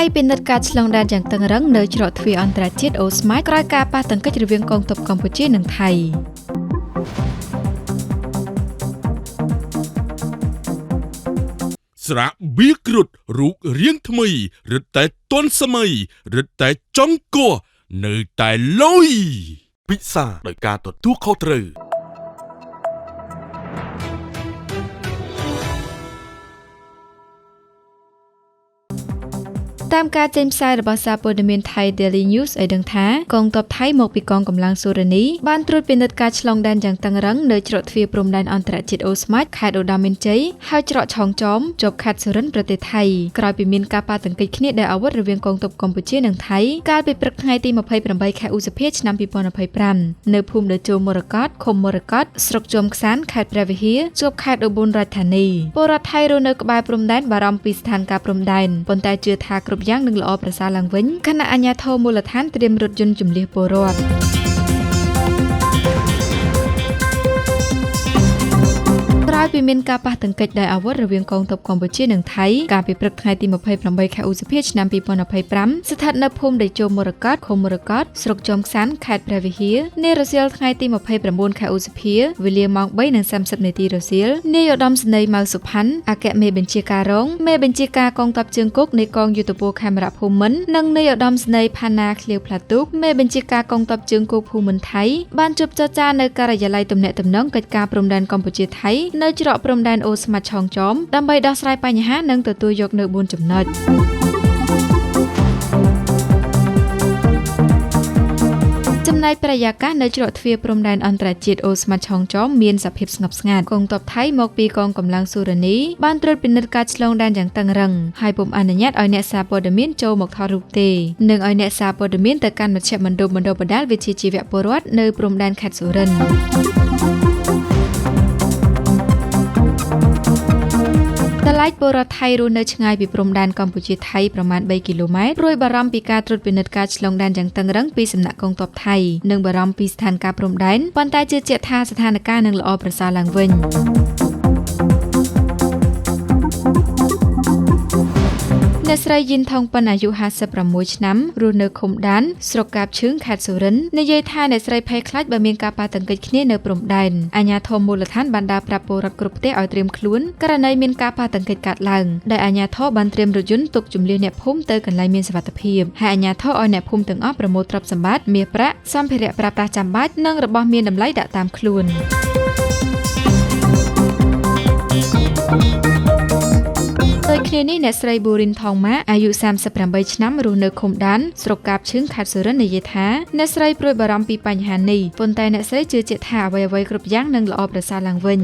ថៃពិនិត្យការឆ្លងដែនយ៉ាងតឹងរឹងនៅច្រកទ្វារអន្តរជាតិអូស្មាច់ក្រោយការប៉ះទង្គិចរវាងកងទ័ពកម្ពុជានិងថៃ ស្រាបៀរគ្រុតរូបរាងថ្មីរឹតតែទាន់សម័យរឹតតែចង់គោះនៅតែលុយពិសាដោយការទទួលខុសត្រូវ តាមការចេញផ្សាយរបស់សារព័ត៌មានថៃ Daily News ឲ្យដឹងថាកងទ័ពថៃមកពីកងកម្លាំងសូរនីបានត្រួតពិនិត្យការឆ្លងដែនយ៉ាងតឹងរឹងនៅច្រកទ្វារព្រំដែនអន្តរជាតិអូស្មាច់ខេត្តឧត្តរមានជ័យហើយច្រកឆောងចោមជាប់ខេត្តសុរិនប្រទេសថៃក្រោយពីមានការប៉ះទង្គិចគ្នាដោយអាវុធរវាងកងទ័ពកម្ពុជានិងថៃកាលពីព្រឹកថ្ងៃទី28ខែឧសភាឆ្នាំ2025នៅភូមិដេជោមរកតឃុំមរកតស្រុកជាំខ្សានខេត្តព្រះវិហារជាប់ខេត្តឧបលរាជធានីពលរដ្ឋថៃរស់នៅក្បែរព្រំដែនបារម្ភពីស្ថានភាពព្រំដែនប៉ុន្តែជឿថាគ្រប់យ៉ាងនឹងល្អប្រសើរឡើងវិញខណៈអាជ្ញាធរមូលដ្ឋានត្រៀមរថយន្តជំនះពលរដ្ឋក្រោយពីមានការប៉ះទង្គិចដោយអាវុធរវាងកងទ័ពកម្ពុជានិងថៃកាលពីព្រឹកថ្ងៃទី28ខែឧសភាឆ្នាំ2025ស្ថិតនៅភូមិតេជោមរកតឃុំមរកតស្រុកជាំខ្សាន្តខេត្តព្រះវិហារនារសៀលថ្ងៃទី29ខែឧសភាវេលាម៉ោង3:30នាទីរសៀលនាយឧត្តមសេនីយ៍ម៉ៅសុផាន់អគ្គមេបញ្ជាការរងមេបញ្ជាការកងទ័ពជើងគោកនៃកងយុទ្ធពលខេមរៈភូមិន្ទនិងនាយឧត្តមសេនីយ៍ផាណាឃ្លាវផ្លាទូកមេបញ្ជាការកងទ័ពជើងគោកភូមិន្ទថៃបានជួបចរចានៅការិយាល័យទំនាក់ទំនងកិច្ចការព្រំដែនកម្ពុជាថៃនៅច្រកព្រំដែនអូស្មាច់ឆောងចោមដើម្បីដោះស្រាយបញ្ហានិងទទួលយកនៅ4ចំណុចចំណែកបរិយាកាសនៅច្រកទ្វារព្រំដែនអន្តរជាតិអូស្មាច់ឆောងចោមមានសភាពស្ងប់ស្ងាត់កងទ័ពថៃមកពីកងកម្លាំងសូរនីបានត្រួតពិនិត្យការឆ្លងដែនយ៉ាងតឹងរឹងហើយពុំអនុញ្ញាតឲ្យអ្នកសារព័ត៌មានចូលមកថតរូបទេនិងឲ្យអ្នកសារព័ត៌មានទៅកាន់មជ្ឈមណ្ឌលបណ្ដុះបណ្ដាលវិជ្ជាជីវៈពលរដ្ឋនៅព្រំដែនខេត្តសុរិន្ទតឡៃពលរដ្ឋថៃរស់នៅឆ្ងាយពីព្រំដែនកម្ពុជាថៃប្រមាណ3គីឡូម៉ែត្រព្រួយបារម្ភពីការត្រួតពិនិត្យការឆ្លងដែនយ៉ាងតឹងរឹងពីសំណាក់កងទ័ពថៃនិងបារម្ភពីស្ថានភាពព្រំដែនប៉ុន្តែជឿជាក់ថាស្ថានភាពនឹងល្អប្រសើរឡើងវិញអ្នកស្រីយិនថងប៉ិនអាយុ56ឆ្នាំរស់នៅឃុំដានស្រុកកាបឈឿងខេត្តសុរិន្ទនិយាយថាអ្នកស្រីភ័យខ្លាចបើមានការប៉ះទង្គិចគ្នានៅព្រំដែនអាជ្ញាធរមូលដ្ឋានបានដើរប្រាប់ពលរដ្ឋគ្រប់ផ្ទះឲ្យត្រៀមខ្លួនករណីមានការប៉ះទង្គិចកើតឡើងដោយអាជ្ញាធរបានត្រៀមរថយន្តទុកជម្លៀសអ្នកភូមិទៅកន្លែងមានសុវត្ថិភាពហើយអាជ្ញាធរឲ្យអ្នកភូមិទាំងអស់ប្រមូលទ្រព្យសម្បត្តិមាសប្រាក់សម្ភារៈប្រើប្រាស់ចាំបាច់និងរបស់មានតម្លៃដាក់តាមខ្លួនដូចគ្នានេះអ្នកស្រីប៊ូរិនថងម៉ាអាយុ38ឆ្នាំរស់នៅឃុំដានស្រុកកាបឈឿងខេត្តសុរិន្ទនិយាយថាអ្នកស្រីព្រួយបារម្ភពីបញ្ហានេះប៉ុន្តែអ្នកស្រីជឿជាក់ថាអ្វីៗគ្រប់យ៉ាងនឹងល្អប្រសើរឡើងវិញ